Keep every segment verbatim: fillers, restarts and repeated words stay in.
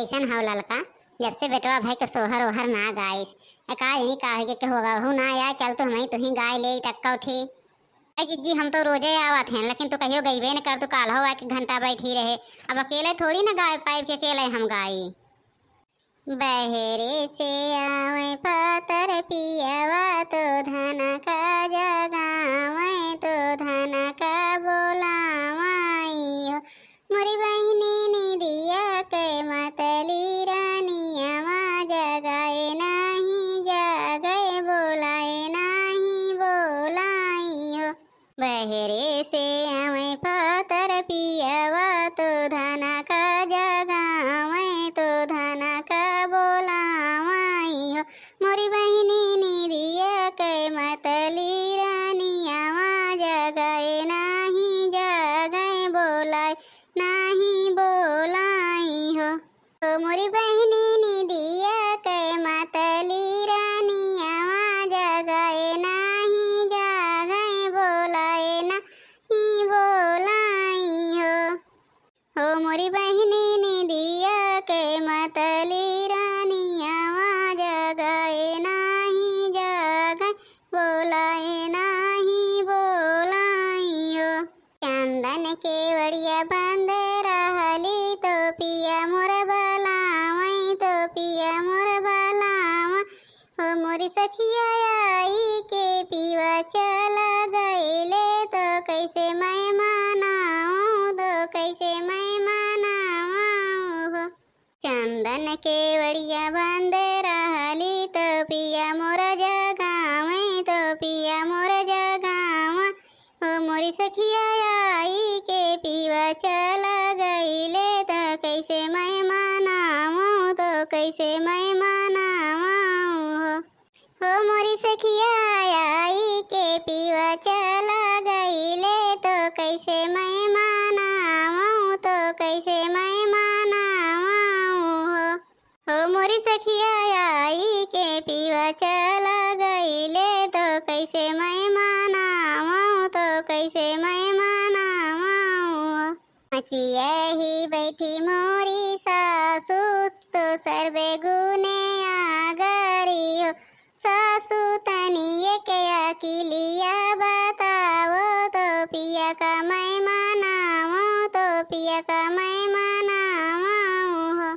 अइसन हौ ललका, जब से बेटवा भाई के सोहर ओहर ना गाइस, ए का जनी का होइगे के होगा, हूँ ना आए, चल तो हमहीं तुहीं गाय ले तक कौठी। ए जिज्जी, हम तो रोजे आवत हैं, लेकिन तू कहियो गइबे न कर, तू काल्हो आके घंटा बैठी रहे। अब अकेले थोड़ी ना गाय पाइब के अकेले हम गाई। बहरे से आवे पातर पियवा, तो धन का जगावे, तो धन का बोलावाई हो। मोरी बहिनी निदिया के मतली रानियवा, जगाए नाही जगाए, बोलाए नाही बोलाई हो। बहरे से आवे पातर पियवा, तो धन का जगावे, तो धन का बोलावाई हो। मोरी बहिनी निदिया के मतली रानियवा, जगाए नाही जगाए, बोलाए नाही बोलाई हो। ओ मोरी बहिनी निदिया के मतली रानियवा, जगाए नाही जगाए, बोलाए नाही बोलाई हो। ओ मोरी बहिनी निदिया के मतली रानियवा, जगाए नाही जगाए, बोलाए नाही बोलाई हो। चंदन के वड़िया बंद रहली तो पिया मोर बलावई, तो पिया मोर बलावई। ओ मोरी सखिया आई के पियवा चला गईले, तो कैसे मैं मनाऊं, तो कैसे मैं मनाऊं हो। चंदन के वड़िया बंद रहली तो पिया मोर जगावे, तो पिया मोर जगावे। ओ मोरी सखिया आई के पियवा चला गईले, त कैसे मैं मनावूं, तो कैसे मैं मनावूं हो। ओ मोरी सखिया आई के पियवा चला गईले, तो कैसे मैं मनावूं, तो कैसे मैं मनावूं हो। हो मोरी सखिया आई के पियवा चला गईले, तो कैसे मैं मनावूं, तो कैसे मैं मनावूं। मचिया ही बैठी मोरी सासू, तो सर्वे गुने आगरी हो। सासू तनी एक अकिलिया बताओ, तो पिया का मैं मनावूं, तो पिया का मैं मनावूं हो।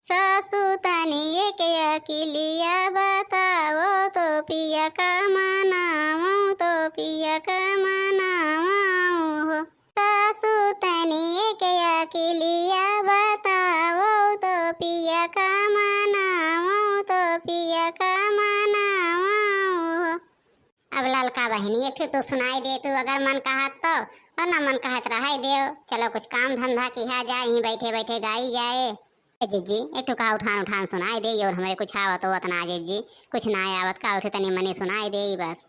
सासू तनी एक अकिलिया बताओ, तो पिया का मनावूं, तो पिया का मनावूं हो। सासू तनी एक अकिलिया बताओ, तो पिया का मनावूं, तो पिया का मनावूं हो। अब ललका बहिनी, एक ठे तू सुनाई दे तू, अगर मन कहत तो, और ना मन कहत रहाई देव। चलो कुछ काम धंधा किहा जाए, यहीं बैठे बैठे गाई जाए। ए जिज्जी, एक ठो का उठान उठान सुनाई दे, और हमरे कुछ आवत होत ना जिज्जी, कुछ ना आवत का उठे तनी मनी सुनाई दे बस।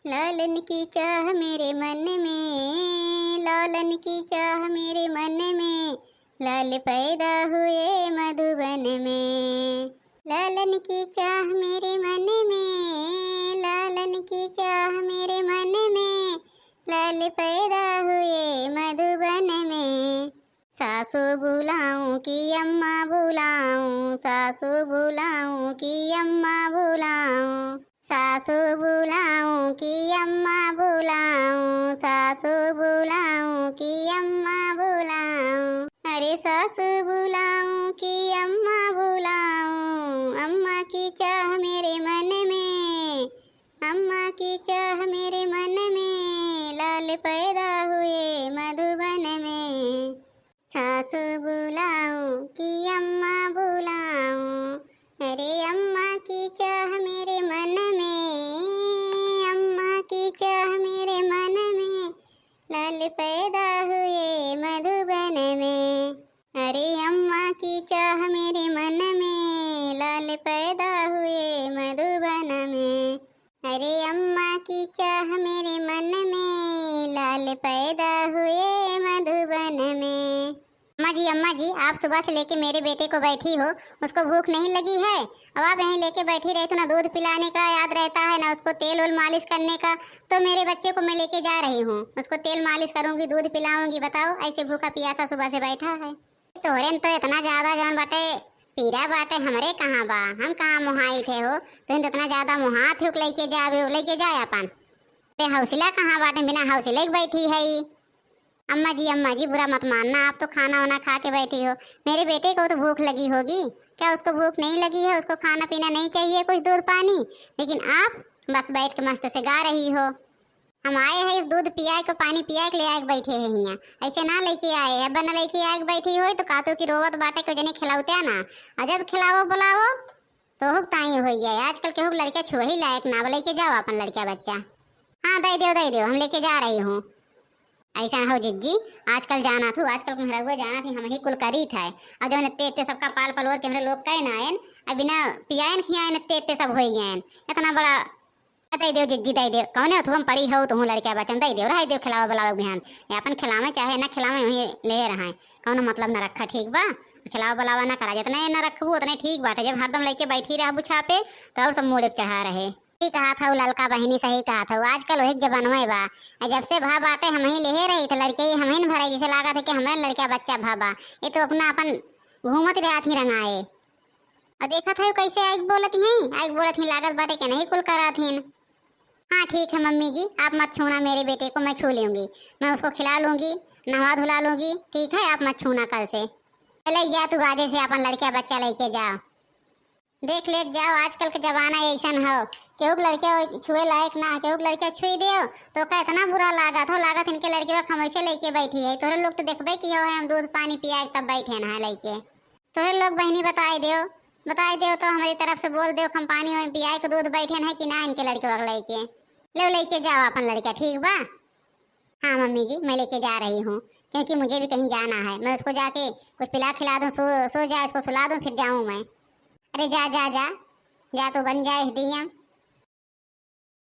लालन की चाह मेरे मन में, लालन की चाह मेरे मन में, लाल पैदा हुए मधुबन में। लालन की चाह मेरे मन में, लालन की चाह मेरे मन में, लाल पैदा हुए मधुबन में। सासू बुलाऊं कि अम्मा बुलाऊं, सासू बुलाऊं कि अम्मा बुलाऊं। सासू बुलाऊं कि अम्मा बुलाऊं, सासू बुलाऊं कि अम्मा बुलाऊं। अरे सासू बुलाऊं कि अम्मा बुलाऊं, अम्मा की चाह मेरे मन में, अम्मा की चाह मेरे मन में, लाल पैदा हुए मधुबन में। सासू बुलाऊं कि अम्मा बुलाऊं, अरे अम्मा की चाह मेरे मन में, अम्मा की चाह मेरे मन में, लाल पैदा हुए मधुबन में। अरे अम्मा की चाह मेरे मन में, लाल पैदा हुए मधुबन में। अरे अम्मा की चाह मेरे मन में, लाल पैदा हुए मधुबन में। अम्मा जी, अम्मा जी, आप सुबह से लेके मेरे बेटे को बैठी हो, उसको भूख नहीं लगी है? अब आप यहीं लेके बैठी रहती हो, ना दूध पिलाने का याद रहता है, ना उसको तेल वेल मालिश करने का। तो मेरे बच्चे को मैं लेके जा रही हूँ, उसको तेल मालिश करूँगी, दूध पिलाऊंगी। बताओ, ऐसे भूखा पियासा सुबह से बैठा है। तोहरे न तो इतना ज्यादा जौन बाटे पीरा बाटे हमरे कहाँ बा, हम कहाँ मोहाई थे हो, तुम तो इतना ज्यादा मोहात हो, लइके जावे, लइके जाए अपन। ते हौसला कहाँ बाटे, बिना हौसले के बैठी है। अम्मा जी, अम्मा जी, बुरा मत मानना, आप तो खाना वाना खा के बैठी हो। मेरे बेटे को तो भूख लगी होगी, क्या उसको भूख नहीं लगी है? उसको खाना पीना नहीं चाहिए, कुछ दूध पानी? लेकिन आप बस बैठ के मस्त से गा रही हो। हम आए हैं दूध पियाए के, पानी पियाए के ले आए के बैठे हैं हियाँ। ऐसे ना लइके आए हैं, बना लइके आए के बैठी होई तो कहतू कि रोवत बाटे, कोई जने खिलावते ना। और जब खिलावो बुलावो तो हुक ताई होई जाए। आजकल केहू के लड़का छुए ही लायक ना बा, लइके जाओ अपन लड़का बच्चा। हाँ, दे दो, दे दो, हम लेके जा रही हूँ। ऐसा हो जिज्जी, आजकल जाना थू, आजकल के मेहररुआ जाना थी, हम ही कुल करी थे। और जब इतने इतने सबका पाल पलोर के हमरे लोग कहे ना आयन, अब बिना पियायन खियायन इतने इतने सब होई जायन। इतना बड़ा, दे दो जिज्जी, दे दो। कौने हो तू, हम पड़ी हो, तू लड़का बच्चा, दे दो, रह दो, खिलावा बुलावा बिहान से। ये अपन खिलावे चाहे ना खिलावे, वहीं ले रहा है, कौनो मतलब ना रखा, ठीक बा? खिलावा बुलावा ना करा, जितना ये ना रखबू उतने ठीक बाटे। जब हरदम लइके बैठी रहबू छापे तो और सब मूड़े पे चढ़ा रहे। सही कहा था ललका बहिनी, सही कहा था। आजकल वही जमानवे बा। आ जब से भा बाटे हम ही लेहे रही थे लड़के, हम ही न भरे, जैसे लागत है कि हमरे लड़का बच्चा भा बा। ये तो अपना अपन घूमत रहत ही रंगाए। और देखत है कैसे आइक बोलत ही, आइक बोलत ही, लागत बाटे के नहीं कुल करत ही। हाँ ठीक है मम्मी जी, आप मत छूना मेरे बेटे को, मैं छू लूंगी, मैं उसको खिला लूंगी, नहवा धुला लूंगी, ठीक है, आप मत छूना कल से। चले जा तू आजे से अपन लड़का बच्चा लेके जाओ। देख लेत जाओ, आजकल के जमाना ऐसन हो, केहू के लड़का छुए लायक ना, केहू के लड़का छुई देव तो का इतना बुरा लागत हो, लागत इनके लड़के हम ऐसे लेके बैठी है। तोहरे लोग तो देखबे की हो, हम दूध पानी पिया के तब बैठे ना है लइके। तोहरे लोग बहिनी बताए देव, बताए देव तो हमारी तरफ से बोल देव, हम पानी वानी पियाए के दूध बैठे ना है कि ना इनके लड़के वगैरह लइके। लो लइके जाओ अपन लड़का, ठीक बा? हाँ मम्मी जी, मैं लेके जा रही हूँ, क्योंकि मुझे भी कहीं जाना है। मैं उसको जाके कुछ पिला खिला दूँ, सो सो जाए, उसको सुला दूँ, फिर जाऊँ मैं। अरे जा जा जा, जा तो बन जाए एसडीएम,